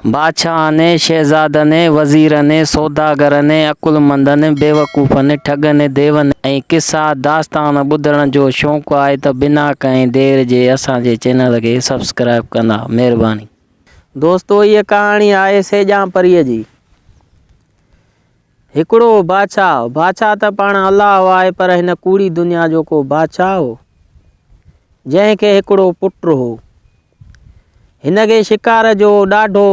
بادشاهن، شهزادن، وزيرن، سوداگرن، عقلمندن، بيوقوفن، ٺڳن، ديون ۽ قصا داستان ٻڌڻ جو شوق آهي ته بنا ڪنهن دير جي اسان جي چينل کي سبسڪرائب ڪندا. مهرباني. دوستو هيء ڪهاڻي آهي سيڄان پريء جي. هڪڙو هو بادشاهه. بادشاهه ته پاڻ الله آهي پر هن ڪوڙي دنيا جو ڪو بادشاهه هو، جنهن کي هڪڙو پٽ هو. هن کي شڪار جو ڏاڍو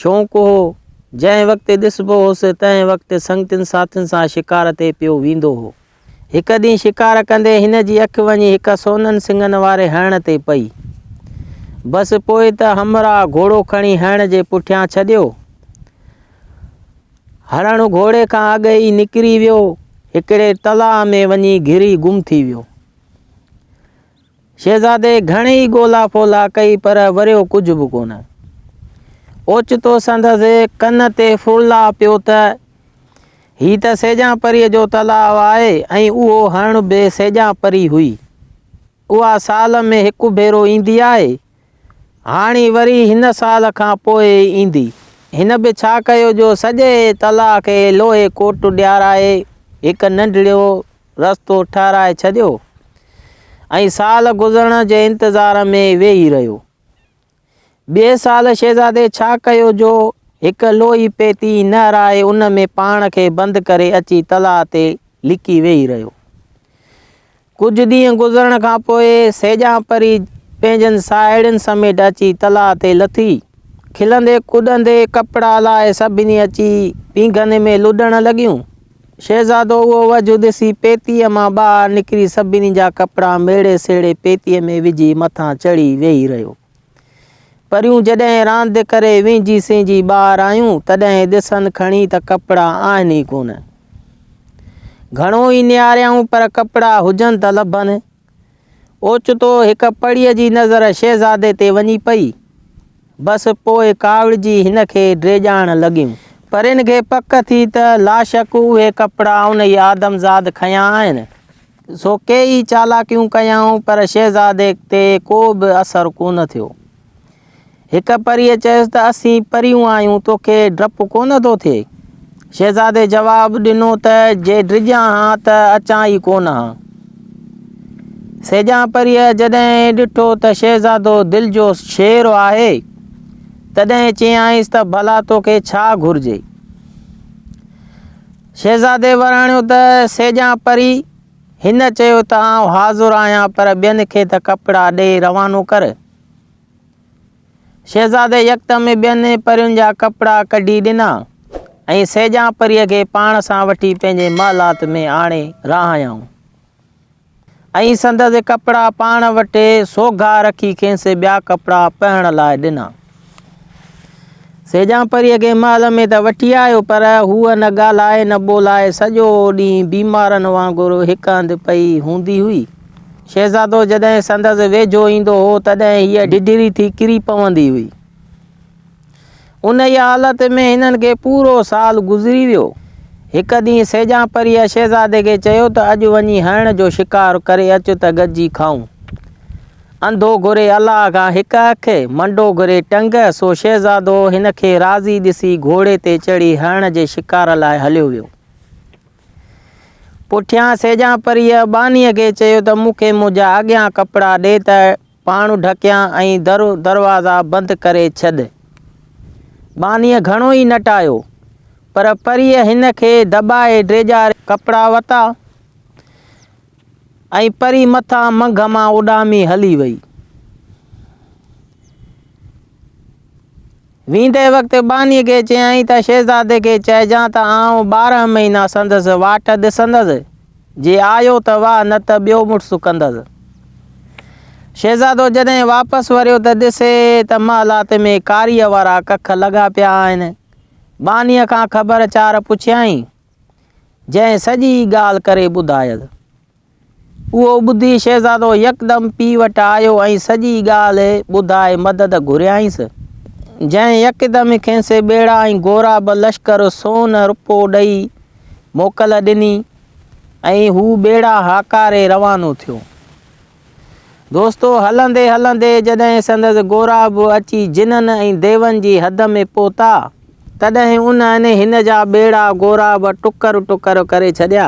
شوق هو. جنهن وقت ڏسبو هوس، تنهن وقت سنگتين ساٿين سان شڪار تي پيو ويندو هو. هڪ ڏينهن شڪار ڪندي هن جي اک وڃي هڪ سونن سڱن واري هرڻ تي پئي. بس پوء ته همراهه گهوڙو کڻي هرڻ جي پٺيان ڇڏيو. هرڻ گهوڙي کان اڳ ئي نڪري ويو. هڪڙي تلاء ۾ وڃي گهري گم ٿي ويو. شهزادي گهڻي ئي ڳولا ڦولا ڪئي پر وريو ڪجهه به ڪونه. اوچتو سندس ڪن تي ڦرلا پيو ته هي ته سيڄان پريء جو تلاء آهي ۽ اهو هرڻ به سيڄان پري هئي. اها سال ۾ هڪ ڀيرو ايندي آهي. هاڻي وري هن سال کان پوء ايندي. هن به ڇا ڪيو جو سڄي تلاء کي لوهي ڪوٽ ڏيارائي هڪ ننڍڙو رستو ٺهرائي ڇڏيو ۽ سال گذرڻ جي انتظار ۾ ويهي رهيو. ٻئي سال شهزادي ڇا ڪيو جو هڪ لوهي پيتي نهرائي ان ۾ پاڻ کي بند ڪري اچي تلاء تي لڪي ويهي رهيو. ڪجهه ڏينهن گذرڻ کان پوء سيڄان پري پنهنجن ساهيڙين سميت اچي تلاء تي لٿي. کلندي ڪڏندي ڪپڙا لاهي سڀني اچي پينگهن ۾ لڏڻ لڳيون. شهزادو اهو وجهه ڏسي پيتيء مان ٻاهر نڪري سڀني جا ڪپڙا ميڙي سيڙي پيتيء ۾ وجهي مٿان چڙهي ويهي رهيو. پريون جڏهن راند ڪري وهنجي سهنجي ٻاهر آيون، تڏهن ڏسن کڻي ته ڪپڙا آهن ئي ڪونه. گهڻو ئي نهاريائون پر ڪپڙا هجن ته لڀن. اوچتو هڪ پڙيء جي نظر شهزادي تي وڃي پئي. بس پوء ڪاوڙجي هن کي ڊيڄارڻ لڳيون. پرين کي پڪ ٿي ته لاشڪ اهي ڪپڙا انهيء آدمزاد کنيا آهن. سو ڪيئي چالاڪيون ڪيائون پر شهزادي تي ڪو به اثر ڪونه ٿيو. هڪ پريء چيس ته اسين پريون آهيون، توکي ڊپ ڪونه ٿو ٿئي؟ شهزادي جواب ڏنو ته جي ڊڄان ها ته اچان ئي ڪونه ها. سيجان پريء جڏهن ڏٺو ته شهزادو دل جو شير آهي، تڏهن چيائينس ته ڀلا توکي ڇا گهرجي؟ شهزادي وراڻيو ته سيجان پري! هن چيو ته آئون حاضر آهيان پر ٻين کي ته ڪپڙا ڏئي روانو ڪر. شهزادي يڪدم ٻين پرين جا ڪپڙا ڪڍي ڏنا ۽ سيجان پريء کي پاڻ سان وٺي پنهنجي محلات ۾ آڻي رهايائون ۽ سندس ڪپڙا پاڻ وٽ سوگها رکي کيس ٻيا ڪپڙا پهرڻ لاء ڏنا. سيجان پريء کي محل ۾ ته وٺي آيو پر هوء نه ڳالهائي نه ٻولهائي سڄو ڏينهن بيمارن وانگر هڪ هنڌ پئي هوندي هئي. شهزادو جڏهن سندس ويجهو ايندو هو تڏهن هيء ڊڍري ٿي ڪري پوندي هئي. انهيء حالت ۾ هنن کي پورو سال گذري ويو. هڪ ڏينهن سيجان پريء شهزادي کي چيو ته اڄ وڃي هرڻ جو شڪار ڪري اچ ته گڏجي کائون. انڌو گهري الله کان هڪ اک، منڊو گهري ٽنگ، سو شهزادو هن کي راضي ڏسي گهوڙي تي چڙهي هرڻ جي شڪار لاء هليو ويو. پٺيان سيجان پريء ٻانهيء کي چيو ته مون کي منهنجا اڳيان ڪپڙا ڏي ته پاڻ ڍڪيان ۽ در دروازا بند ڪري ڇڏ. ٻانهيء گهڻو ئي نٽايو، پر پريء هن کي دٻائي ڊيڄاري ڪپڙا ورتا. ۽ پري مٿان منگهه مان اڏامي هلي وئي. ويندي وقت ٻانهيء کي چيائين ته شهزادي کي چئجان ته آئون 12 مهينا سندس واٽ ڏسندس، جي آيو ته واهه نه ته ٻيو مڙس ڪندس. شهزادو جڏهن واپس وريو ته ڏسي ته محلات ۾ ڪاريء وارا ڪک لڳا پيا آهن. ٻانهيء کان خبر چار پڇيائين. جنهن سڄي ڳالهه ڪري ٻڌايس. اهو ٻڌي شهزادو يڪدم پيء وٽ آيو ۽ سڄي ڳالهه ٻڌائي مدد گهريائينس. جنهن يڪدم کيس ٻيڙا ۽ غوراب لشڪر سون رپو ڏئي موڪل ڏني ۽ هو ٻيڙا هاڪاري روانو ٿيو. دوستو! هلندي هلندي جڏهن سندس غوراب اچي جنن ۽ ديون جي حد ۾ پهتا، تڏهن انهن هن جا ٻيڙا غوراب ٽڪر ٽڪر ڪري ڇڏيا.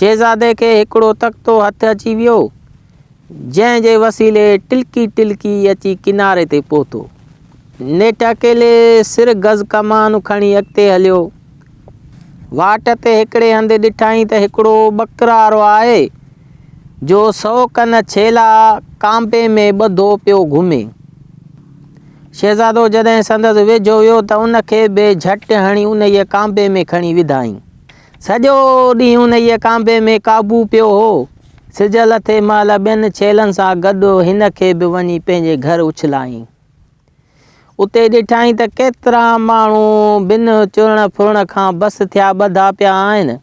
شهزادي کي هڪڙو تختو هٿ اچي ويو، جنهن جي وسيلي ٽلڪي ٽلڪي اچي ڪناري تي پهتو. نيٺ اڪيلي سر گز ڪمان کڻي اڳتي هليو. واٽ تي هڪڙي هنڌ ڏٺائين ته هڪڙو ٻڪرارو آهي، جو سو کن ڇيلا ڪانبي ۾ ٻڌو پيو گهمي. شهزادو جڏهن سندس ويجهو ويو ته ان کي به جهٽ هڻي انهيء ڪانبي ۾ کڻي وڌائين. سڄو ڏينهن انهيء ڪانبي ۾ قابو پيو هو. سج لٿي مهل ٻين ڇيلن سان گڏ هن کي به وڃي پنهنجي گهر اڇلايائين. اتي ڏٺائين ته ڪيترا ماڻهو بنهه چرڻ ڦرڻ کان بس ٿيا ٻڌا پيا آهن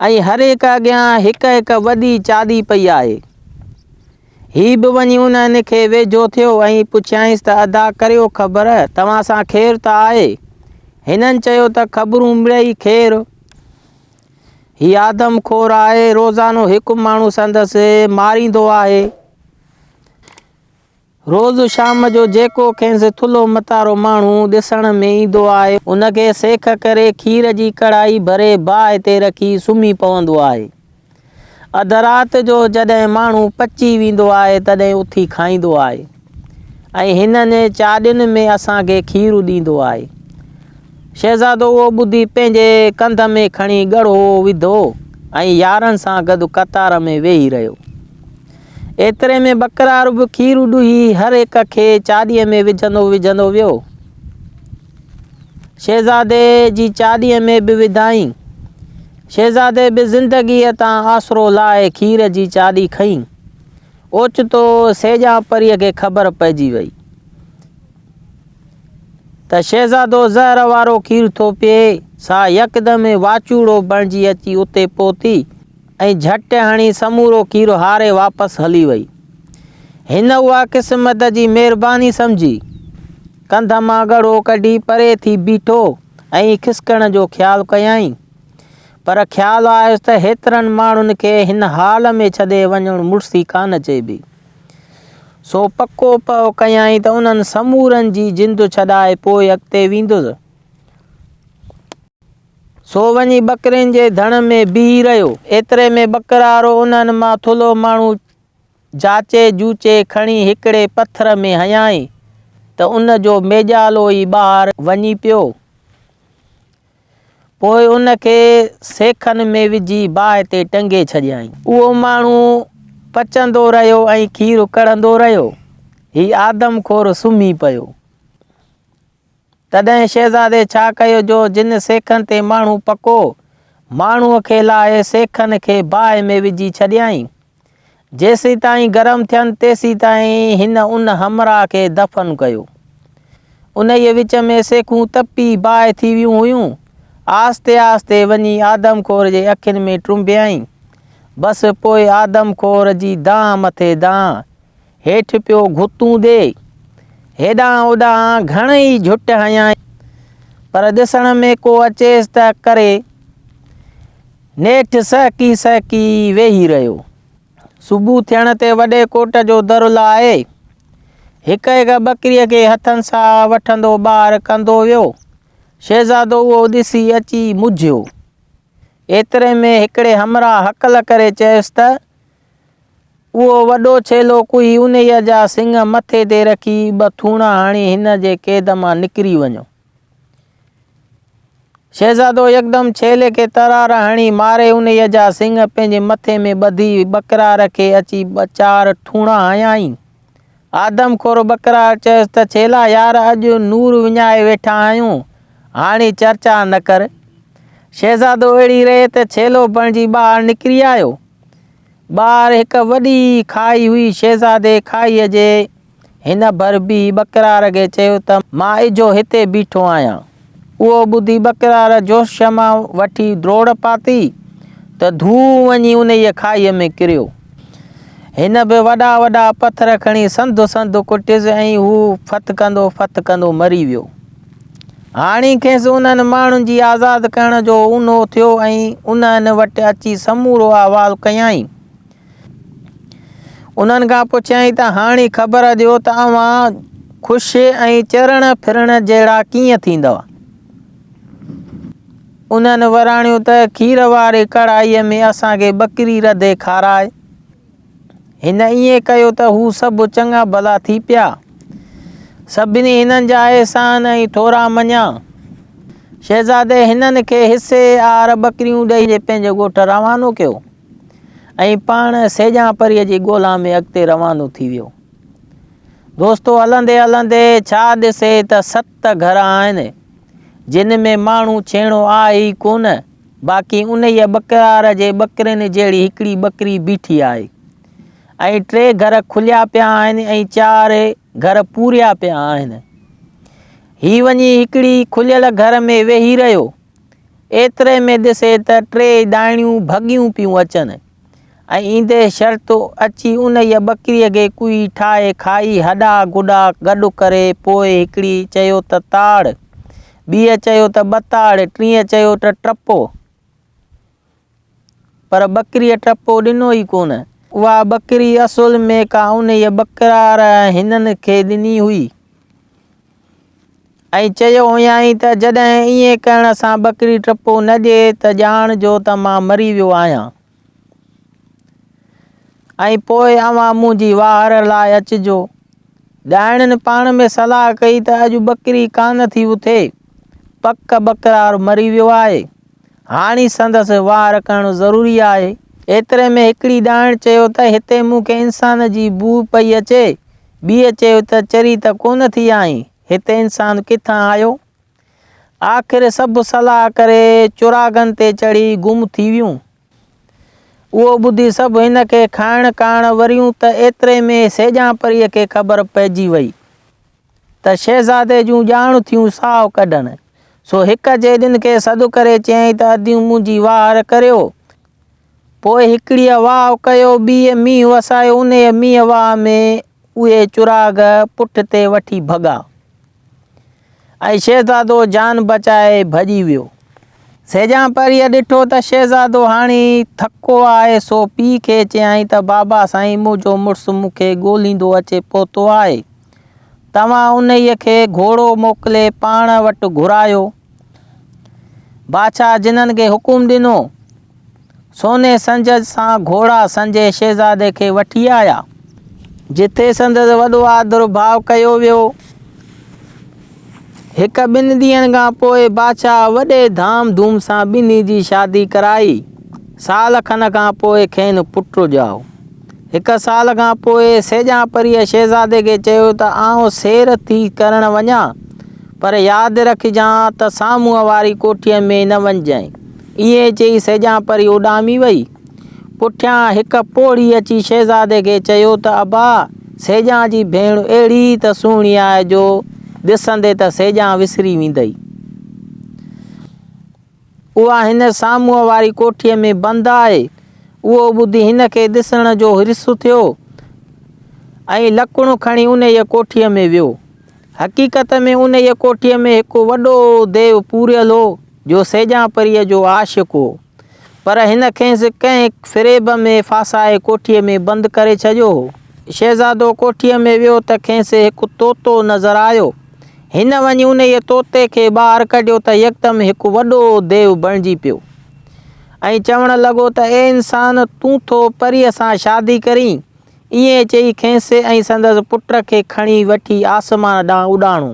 ۽ هر هڪ اڳيان هڪ هڪ وڏي چاڏي پئي آهي. هي به وڃي انهن کي ويجهو ٿيو ۽ پڇيائينس ته ادا ڪريو خبر، توهان سان خير ته آهي؟ هنن چيو ته خبرون مڙئي خير. هي آدم خور آهي، روزانو هڪ ماڻهو سندس ماريندو آهي. روز شام جو جيڪو کيس ٿلهو متارو ماڻهو ڏسڻ ۾ ايندو آهي، ان کي سيخ ڪري کير جي ڪڙهائي ڀري باهه تي رکي سمهي پوندو آهي. اڌ رات جو جڏهن ماڻهو پچي ويندو آهي، تڏهن اٿي کائيندو آهي ۽ هنن چاڏين ۾ اسان کي کير ڏيندو آهي. شهزادو اهو ٻڌي پنهنجي ڪنڌ ۾ کڻي ڳڙهو وڌو ۽ يارن سان گڏ قطار ۾ ويهي رهيو. ايتري ۾ ٻڪرار به کير ڏوهي هر هڪ کي چاڏيء ۾ وجهندو وجهندو ويو. شهزادي جي چاڏيء ۾ به وڌائين. شهزادي به زندگيء تان آسرو لاهي کير جي چاڏي کنئي. اوچتو سيڄان پريء کي خبر پئجي وئي ته شهزادو زهر وارو کير ٿو پيئي، سا يڪدم واچوڙو بڻجي اچي اتي پهتي. ۽ جهٽ هڻي سمورو کير هاري واپس هلي وئي. هن اها قسمت جي مهرباني سمجهي، ڪنڌ مان ڳڙهو ڪڍي پري ٿي بيٺو ۽ کسڪڻ جو خيال ڪيائين. پر خيال آيس ته هيترن ماڻهن کي هن حال ۾ ڇڏي وڃڻ مڙسي ڪانه چئبي. سو پڪو پهه ڪيائين ته انهن سمورن جي جند ڇڏائي پوء اڳتي ويندس. سو وڃي ٻڪرين جي ڌڻ ۾ بيهي رهيو. ايتري ۾ ٻڪرارو انهن مان ٿلهو ماڻهو جاچي جوچي کڻي هڪڙي پٿر ۾ هنيائين ته ان جو ميڄالو ئي ٻاهر وڃي پيو. پوء ان کي سيخن ۾ وجهي باهه تي ٽنگي ڇڏيائين. اهو ماڻهو پچندو رهيو ۽ کير ڪڙهندو رهيو. هي آدم خور سمهي پيو. تڏهن شهزادي ڇا ڪيو جو جن سيخن تي ماڻهو پڪو، ماڻهوء کي لاهي سيخن کي باهه ۾ وجهي ڇڏيائين. جيسيتائين گرم ٿين، تيسيتائين هن ان همراهه کي دفن ڪيو. انهيء وچ ۾ سيخون تپي باهه ٿي ويون هيون. آهستي آهستي وڃي آدمخور جي اکين ۾ ٽنبيائين. بس پوء آدمخور جي دانهن مٿي دانهن. هيٺ پيو گهتون ڏي. هيڏانهن هوڏانهن گهڻئي جهٽ هنيائين، پر ڏسڻ ۾ ڪو اچيس ته ڪري. نيٺ سهڪي سهڪي ويهي رهيو. صبح ٿيڻ تي وڏي ڪوٽ جو در لاهي، هڪ هڪ ٻڪريء کي هٿن سان وٺندو ٻاهر ڪندو ويو. شهزادو اهو ڏسي اچي مجهيو. ايتري ۾ هڪڙي همراهه هڪل ڪري چيس ته. اهو وڏو ڇيلو ڪهي انهيء جا سڱ مٿي تي رکي ٻه ٿوڻا هڻي هن جي قيد مان نڪري وڃو. شهزادو يڪدم ڇيلي کي ترار هڻي ماري انهيء جا سڱ پنهنجي مٿي ۾ ٻڌي ٻڪرار کي اچي ٻه چار ٿوڻا هنيائين. آدم خور ٻڪرار چيس ته ڇيلا يار اڄ نور وڃائي ويٺا آهيون، هاڻي چرچا نه ڪر. شهزادو اهڙي ريت ڇيلو بڻجي ٻاهر نڪري آيو. ٻاهر هڪ وڏي کاهي هئي. شهزادي کاهيء جي هن ڀر بيهي ٻڪرار کي چيو ته مان اجهو هتي بيٺو آهيان. اهو ٻڌي ٻڪرار جوش مان وٺي ڊوڙ پاتي ته ڌو وڃي انهيء کاهيء ۾ ڪريو. هن به وڏا وڏا پٿر کڻي سنڌ سنڌ ڪٽيس ۽ هو ڦٿڪندو ڦٿڪندو مري ويو. هاڻي کيس انهن ماڻهن جي آزاد ڪرڻ جو اونو ٿيو ۽ انهن وٽ اچي سمورو احوال ڪيائين. انهن کان پڇيائين ته هاڻي خبر ڏيو ته اوهان خوش ۽ چرڻ ڦرڻ جهڙا ڪيئن ٿيندؤ؟ انهن وراڻيو ته کير واري ڪڙهائيء ۾ اسان کي ٻڪري رڌي کاراء. هن ائين ڪيو ته هو سڀ چڱا ڀلا ٿي پيا. سڀني هنن جا احسان ۽ ٿورا مڃيا. شهزادي هنن کي حصي آر ٻڪريون ڏئي پنهنجي ڳوٺ روانو ڪيو ۽ پاڻ سيڄان پريء جي ڳولا ۾ اڳتي روانو ٿي ويو. دوستو هلندي هلندي ڇا ڏسي ته ست گهر آهن، جن ۾ ماڻهو ڇيڻو آهي ئي ڪونه. باقي انهيء ٻڪرار جي ٻڪرين جهڙي هڪڙي ٻڪري بيٺي آهي ۽ ٽي گهر کليا پيا آهن ۽ چار گهر پوريا پيا آهن. هي وڃي هڪڙي کليل گهر ۾ ويهي رهيو. ايتري ۾ ڏسي ته ٽي ڏائڻيون ڀڳيون پيون اچن ۽ ايندي شرط اچي انهيء ٻڪريء کي ڪوئي ٺاهي کائي هڏا گڏا گڏ ڪري پوء هڪڙي چيو ته تاڙ، ٻيء چيو ته ٻتاڙ، ٽينء چيو ته ٽپو. پر ٻڪريء ٽپو ڏنو ئي ڪونه. اها ٻڪري اصل ۾ ڪا انهيء ٻڪرار هنن کي ڏني هئي ۽ چيو هيائين ته جڏهن ائين ڪرڻ سان ٻڪري ٽپو نه ڏئي ته ڄاڻجو ته مان مري ويو آهيان ۽ پوء اوهان منهنجي واهر لاء اچجو. ڏائڻين پاڻ ۾ صلاح ڪئي ته اڄ ٻڪري ڪانه ٿي اٿي، پڪ ٻڪرار مري ويو آهي. هاڻي سندس واهر ڪرڻ ضروري آهي. ايتري ۾ هڪڙي ڏائڻ چيو ته هتي مون کي انسان جي بوء پئي اچي. ٻيء چيو ته چري ته ڪونه ٿي آهين، هتي انسان ڪٿان آيو؟ آخر سڀ صلاح ڪري چراغن تي چڙهي گم ٿي ويون. اهو ٻڌي سڀ هن کي کائڻ ڪاڻ وريون ته ايتري ۾ سيڄان پريء کي خبر پئجي وئي ته شهزادي جون ڄاڻ ٿيون ساهه ڪڍڻ. سو هڪ جيڏين کي سڏ ڪري چيائين ته اديون منهنجي واهر ڪريو. پوء هڪڙيء واهه ڪيو، ٻيء مينهن وسايو، انهيء مينهن واهه ۾ اهي چراغ پٺ تي وٺي ڀڳا. ۽ شهزادو جان بچائي ڀڄي ويو. سيجان پريء ڏٺو ته شهزادو هاڻي ٿڪو آهي، سو پيء کي چيائين ته بابا سائين منهنجو مڙس مون کي ڳوليندو اچي پهتو آهي. توهان انهيء کي گهوڙو موڪلي پاڻ وٽ گهرايو. بادشاهه جنن کي حڪم ڏنو. سوني سنج سان گهوڙا سنجي شهزادي کي وٺي آيا. جتي سندس وڏو آدر ڀاء ڪيو ويو. هڪ ٻن ڏينهن کان پوء بادشاهه وڏي ڌام ڌوم سان ٻنهي جي شادي ڪرائي. سال کن کان پوء کين پٽ ڄائو. هڪ سال کان پوء سيڄان پريء شهزادي کي چيو ته آئون سير ٿي ڪرڻ وڃان، پر ياد رکجان ته سامهون واري ڪوٺيء ۾ نه وڃجانء. ائين چئي سيڄان پري اڏامي وئي. پٺيان هڪ پوڙهي اچي شهزادي کي چيو ته ابا، سيڄان جي ڀيڻ اهڙي ته سهڻي آهي جو ڏسندي ته سيڄان وسري ويندئي. اها هن سامهون واري ڪوٺيء ۾ بند آهي. اهو ٻڌي هن کي ڏسڻ جو حرص ٿيو ۽ لڪڻ کڻي انهيء ڪوٺيء ۾ ويو. حقيقت ۾ انهيء ڪوٺيء ۾ هڪ وڏو ديو پوريل هو، جو سيڄان پريء جو عاشق هو. پر هن کيس ڪنهن فريب ۾ ڦاسائي ڪوٺيء ۾ بند ڪري ڇڏيو هو. شهزادو ڪوٺيء ۾ ويو ته کيس هڪ طوطو نظر آيو. هن وڃي انهيء طوطي کي ٻاهر ڪڍيو ته يڪدم هڪ وڏو ديو بڻجي پيو ۽ چوڻ لڳو ته اي انسان! تون ٿو پريء سان شادي ڪرين؟ ائين چئي کيس ۽ سندس پٽ کي کڻي وٺي آسمان ڏانهن اڏاڻو.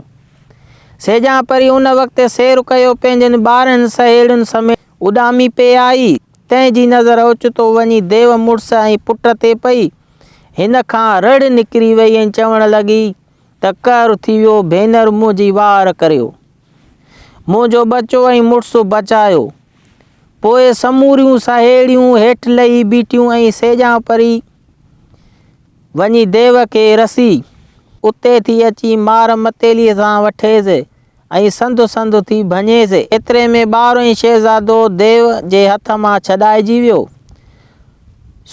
سيجان پري ان وقت سير ڪيو پنهنجين ٻارهن سهيڙين سميت اڏامي پئي آئي، تنهن جي نظر اوچتو وڃي ديو مڙس ۽ پٽ تي پئي. هن کان رڙ نڪري وئي ۽ چوڻ لڳي ته قهر ٿي ويو ڀينر منهنجي واهر ڪريو. منهنجو ٻچو ۽ مڙس بچايو. پوء سموريون ساهيڙيون هيٺ لهي بيٺيون ۽ سيڄان پري وڃي ديو کي رسي. اتي ٿي اچي مار متيليء سان وٺيس ۽ سنڌ سنڌ ٿي ڀڃيس. ايتري ۾ ٻار ۽ شهزادو ديو جي هٿ مان ڇڏائجي ويو.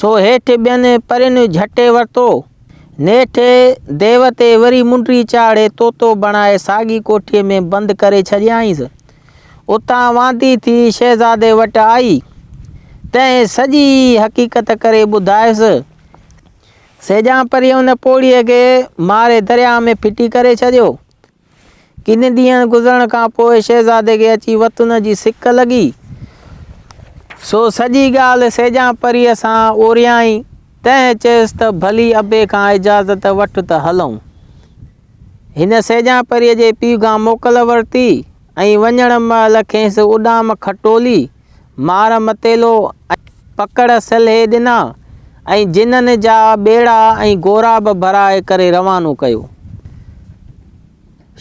سو هيٺ ٻين پرين جهٽي ورتو. نيٺ ديو تي وري منڊي چاڙهي طوطو بڻائي ساڳي ڪوٺيء ۾ بند ڪري ڇڏيائينس. اتان واندي ٿي شهزادي وٽ آئي، تنهن سڄي حقيقت ڪري ٻڌايس. سيجان پريء ان پوڙهيء کي ماري درياء ۾ ڦٽي ڪري ڇڏيو. ڪن ڏينهن گذرڻ کان پوء شهزادي کي اچي وطن جي سڪ لڳي، سو سڄي ڳالهه سيجان پريء سان اوريائين. تنهن چيس ته ڀلي ابي کان اجازت وٺ ته هلون. هن سيجان پريء جي پيء کان موڪل ورتي ۽ وڃڻ مهل کيس اڏام کٽولي، مار متيلو ۽ پڪڙ سلهي ڏنا ۽ جنن جا ٻيڙا ۽ غوراب ڀرائي ڪري روانو ڪيو.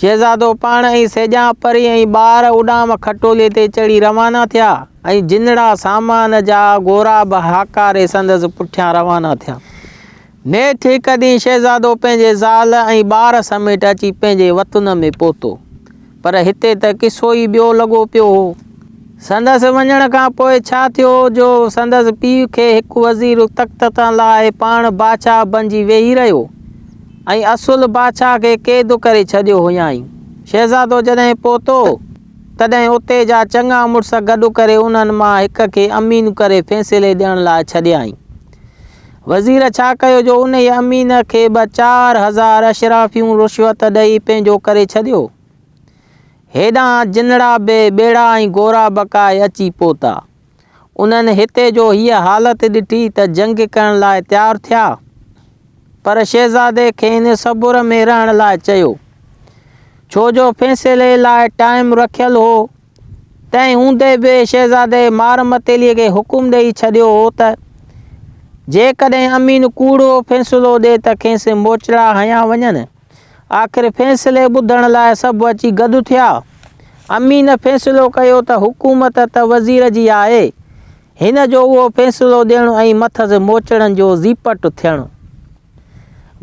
شهزادو پاڻ ۽ سيڄان پري ۽ ٻار اڏام کٽولي تي چڙهي روانا ٿيا ۽ جنڙا سامان جا غوراب هاڪاري سندس پٺيان روانا ٿيا. نيٺ هڪ ڏينهن شهزادو پنهنجي زال ۽ ٻار سميت اچي پنهنجي وطن ۾ پهتو. پر هتي ته قصو ئي ٻيو لڳو پيو هو. سندس وڃڻ کان پوء ڇا ٿيو جو سندس پيء کي هڪ وزير تخت تان لاهي پاڻ بادشاهه بنجي ويهي رهيو ۽ اصل بادشاهه کي قيد ڪري ڇڏيو هيائين. شهزادو جڏهن پهتو، تڏهن اتي جا چڱا مڙس گڏ ڪري انهن مان هڪ کي امين ڪري فيصلي ڏيڻ لاء ڇڏيائين. وزير ڇا ڪيو جو انهيء امين کي به 4000 اشرافيون رشوت ڏئي پنهنجو ڪري ڇڏيو. هيڏانهن جنڙا به ٻيڙا ۽ گورا بڪائي اچي پهتا. انهن هتي جو هيء حالت ڏٺي ته جنگ ڪرڻ لاء تيار ٿيا. پر شهزادي کين صبر ۾ رهڻ لاء چيو. ڇو جو فيصلي لاء ٽائيم رکيل هو. تنهن هوندي به شهزادي مارمتيليء کي حڪم ڏيئي ڇڏيو هو ته جيڪڏهن امين ڪوڙو فيصلو ڏئي ته کيس موچڙا هنيا وڃن. آخر فيصلي ٻڌڻ لاء سڀ اچي گڏ ٿيا. امين فيصلو ڪيو ته حڪومت ته وزير جي آهي. هن جو اهو فيصلو ڏيڻ ۽ مٿس موچڙن جو زيپٽ ٿيڻ.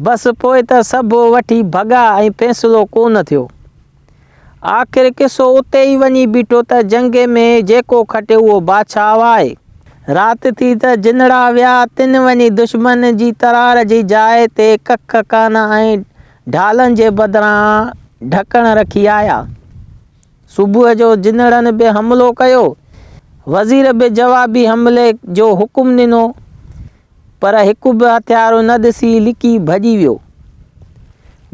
بس پوء ته سڀ وٺي ڀڳا ۽ فيصلو ڪونه ٿيو. آخر قصو اتي ئي وڃي بيٺو ته جنگ ۾ جيڪو کٽي اهو بادشاهه آهي. رات ٿي ته جنڙا ويا، تن وڃي دشمن جي ترار جي جاء تي ڪک ڪانا ۽ ڍالن جي بدران ڍڪڻ رکي آيا. صبح جو جنڙن به حملو ڪيو. وزير به جوابي حملي جو حڪم ڏنو. پر هڪ به هٿيار نه ڏسي لڪي ڀڄي ويو.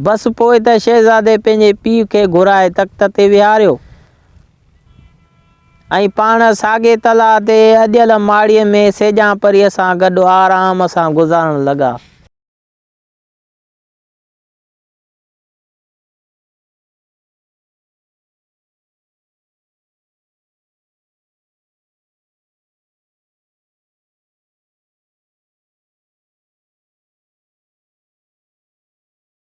بس پوء ته شهزادي پنهنجي پيء کي گهرائي تخت تي ويهاريو ۽ پاڻ ساڳئي تلاء تي اڏيل ماڙيء ۾ سيڄان پريء سان گڏ آرام سان گذارڻ لڳا.